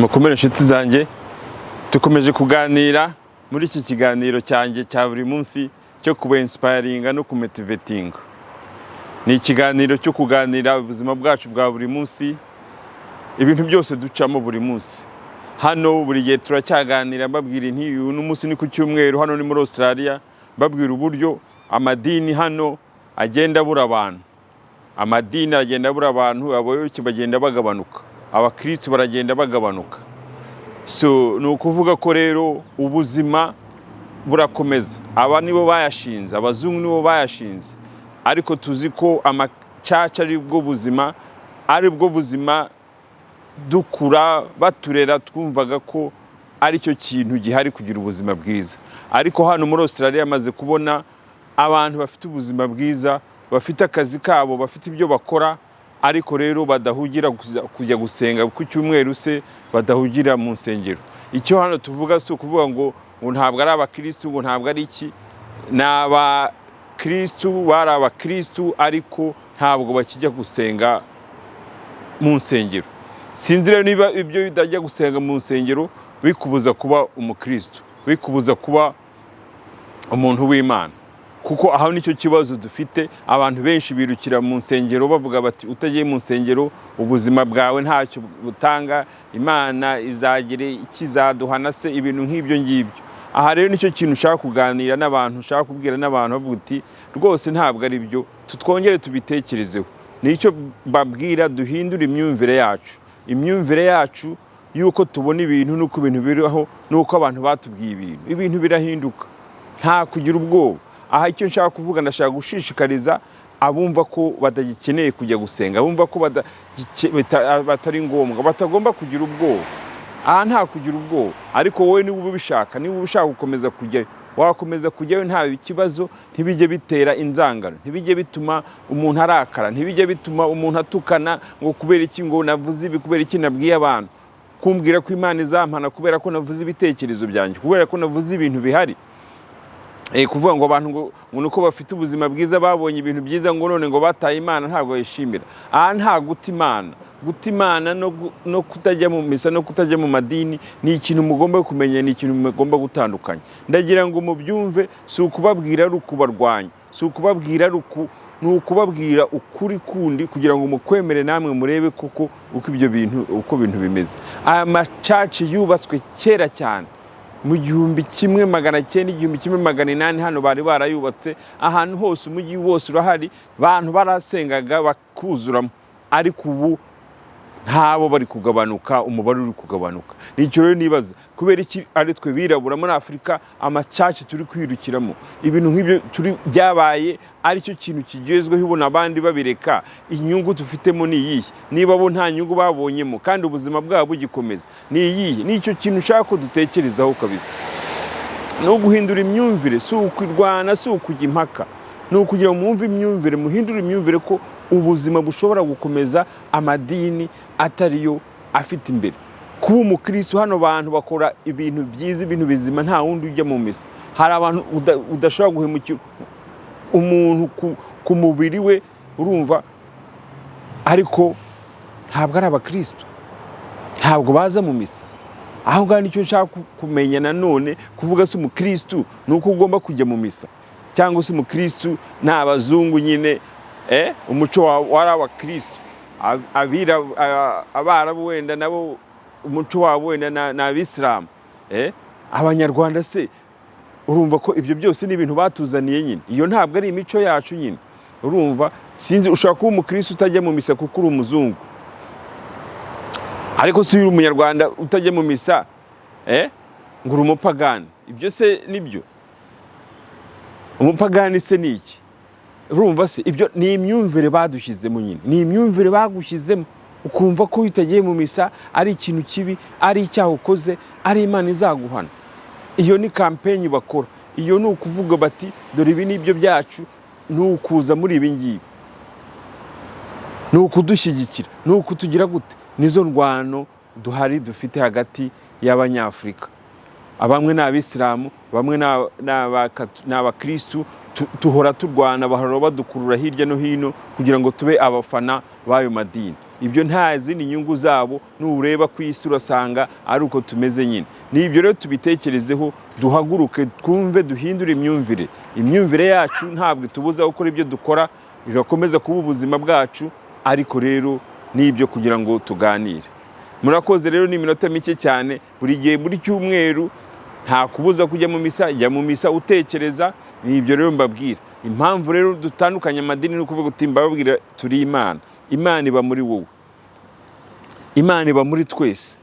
Mukomere inshuti zanjye. Dukomeje kuganira muri iki kiganiro cyanjye cya buri munsi cyo kuba inspiringa no kumotivatinga. Ni ikiganiro cyo kuganira ubuzima bwacu bwa buri munsi, ibintu byose ducamo buri munsi. Hano buri gihe turacyaganira, mbabwira nti uyu n'umunsi ni ku cyumweru, hano ni muri Australia, mbabwira uburyo amadini hano agenda abura abantu. Amadini agenda abura abantu, abayoboke bagenda bagabanuka, abakristu baragenda bagabanuka. So ni ukuvuga ko rero ubuzima burakomeza. Aba nibo bayashinze, abazungu nibo bayashinze, ariko tuzi ko amachurch ari bwo buzima, ari bwo buzima. Dukura baturera twumvaga ko aricyo kintu gihari kugira ubuzima bwiza, ariko hano muri Australia amaze kubona abantu bafite ubuzima bwiza, bafite akazi kabo, bafite ibyo bakora, ariko rero badahugira kujya gusenga ku cyumweru, se badahugira mu nsengero. Icyo hano tuvuga si ukuvuga ngo ntabwo ari abakirisitu, ngo ntabwo ari iki. Ni abakirisitu, bari abakirisitu, ariko ntabwo bakijya gusenga mu nsengero. Sinzi rero niba ibyo bidajya gusenga mu nsengero bikubuza kuba umukirisitu, bikubuza kuba umuntu w'Imana, kuko aho nicyo kibazo dufite. Abantu benshi birukira mu nsengero, bavuga bati utagiye mu nsengero ubuzima bwawe ntacyo butanga, Imana izagira ikizaduhana se, ibintu nk'ibyo ngibyo. Aha rero nicyo kintu ushaka kuganira n'abantu, ushaka kubwira n'abantu, bavuga uti rwose ntabwo ari byo, twongere tubitekerezeho. Nicyo babwira, duhindure imyumvire yacu, imyumvire yacu y'uko tubona ibintu n'uko ibintu biriho n'uko abantu batubwiye ibintu. Ibintu birahinduka, nta kugira ubwoba. Aha icyo nshaka kuvuga, ndashaka gushishikariza abumva ko batagikeneye kujya gusenga, abumva ko batari ngombwa, batagomba kugira ubwoba. Aha nta kugira ubwoba, ariko wowe niba ubishaka, niba ushaka gukomeza kujyayo, wakomeza kujyayo, nta kibazo. Ntibijye bitera inzangano, ntibijye bituma umuntu arakara, ntibijye bituma umuntu atukana ngo kubera iki ngo navuze ibi, kubera iki nabwiye abantu, kumbwira ko Imana izampana kubera ko navuze ibitekerezo byanjye, kubera ko navuze ibintu bihari. Kuvuga ngo abantu ngo nuko bafite ubuzima bwiza, babonye ibintu byiza, ngo none ngo bataye Imana, ntabwo bayishimira. Aha nta guta Imana. Guta Imana no kutajya mu misa no kutajya mu madini ni ikintu mugomba kumenya, ni ikintu mugomba gutandukanya. Ndagira ngo mubyumve, si ukubabwira ari ukubarwanya, si ukubabwira ari uku, ni ukubabwira ukuri kundi kugira ngo mukwemere namwe, murebe koko uko ibyo bintu, uko ibintu bimeze. Aya machurch yubatswe kera cyane, mu 1900, 1800, hano bari barayubatse ahantu hose, umujyi wose urahari, abantu barasengaga bakuzuramo, ariko ubu ntabo, bari kugabanuka, umubare uri kugabanuka. Nicyo rero nibaza, kubera iki ari twe birabura muri Afurika amachurch turi kwirukiramo, ibintu nk'ibyo turi byabaye aricyo kintu kigezweho, ubona abandi babireka? Inyungu dufitemo ni iyihe niba bo nta nyungu babonyemo kandi ubuzima bwabo bugikomeza? Ni iyihe? Nicyo kintu ushaka ko dutekerezaho kabisa. Ni uguhindura imyumvire, si ukurwana, si ukujya impaka, ni ukugira ngo mwumve imyumvire, muhindure imyumvire ko ubuzima bushobora gukomeza amadini atariyo afite imbere. Kuba umukirisitu, hano bantu bakora ibintu byiza, ibintu bizima, nta wundi ujya mu misa. Hari abantu udashobora guhemukira umuntu ku mubiri we, urumva, ariko ntabwo ari abakirisitu, ntabwo baza mu misa. Aho ngaho nicyo nshaka kumenya nanone kuvuga, se umukirisitu ni uko ugomba kujya mu misa, cyangwa se umukirisitu ni abazungu nyine, umuco wari abakirisitu, abarabu wenda nabo umuco wabo wenda ni abisilamu, abanyarwanda se? Urumva ko ibyo byose ni ibintu batuzaniye nyine, iyo ntabwo ari imico yacu nyine. Urumva, sinzi, ushobora kuba umukirisitu utajya mu misa kuko uri umuzungu, ariko si uri umunyarwanda utajya mu misa ngo uri umupagani. Ibyo se nibyo? Umupagani se ni iki? Urumva se, ibyo ni imyumvire badushyizemo nyine, ni imyumvire bagushyizemo, ukumva ko iyo utagiye mu misa ari ikintu kibi, ari icyaha ukoze, ari Imana izaguhana. Iyo ni campaign bakora. Iyo ni ukuvuga bati dore ibi ni ibyo byacu, ni ukuza muri ibi ngibi, ni ukudushyigikira, ni ukutugira gute. Nizo ndwano duhari dufite hagati y'Abanyafurika. Bamwe ni abisilamu, bamwe ni abakirisitu. Tuhora turwana, bahora badukurura hirya no hino kugira ngo tube abafana b'ayo madini. Ibyo nta zindi nyungu zabo. Nureba ku isi urasanga ari uko tumeze nyine. Ni ibyo rero, tubitekerezeho, duhaguruke, twumve, duhindure imyumvire. Imyumvire yacu ntabwo itubuza gukora ibyo dukora, birakomeza kuba ubuzima bwacu, ariko rero ni ibyo kugira ngo tuganire. Murakoze rero, ni iminota mike cyane buri gihe, buri cyumweru. Nta kubuza kujya mu misa, jya mu misa utekereza. Ni ibyo rero mbabwira. Impamvu rero dutandukanye amadini ni ukuvuga uti mbabwira turi Imana, Imana iba muri wowe, Imana iba muri twese.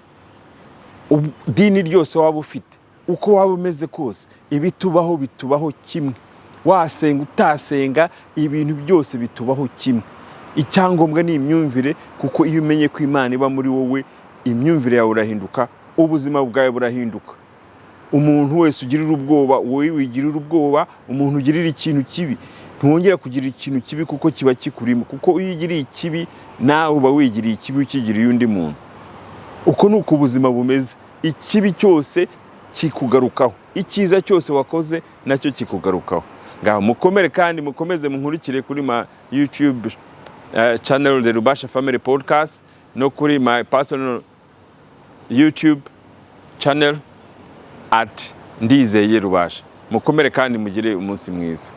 Dini ryose waba ufite, uko waba umeze kose, ibitubaho bitubaho kimwe. Wasenga, utasenga, ibintu byose bitubaho kimwe. Icyangombwa ni imyumvire, kuko iyo umenye ko Imana iba muri wowe, imyumvire yawe urahinduka, ubuzima bwawe burahinduka. Umuntu wese ugirira ubwoba, wowe wigirira ubwoba. Umuntu ugirira ikintu kibi, ntiwongera kugira ikintu kibi kuko kiba kikurimo, kuko iyo ugiriye ikibi nawe uba wigiriye ikibi, ukigiriye undi muntu. Uko ni uko ubuzima bumeze. Ikibi cyose kikugarukaho, icyiza cyose wakoze nacyo kikugarukaho. Ngaho mukomere kandi mukomeze munkurikire kuri ma YouTube channel, The Rubasha Family Podcast, no kuri my personal YouTube channel @NdizeyeRubasha. Mukomere kandi mugire umunsi mwiza.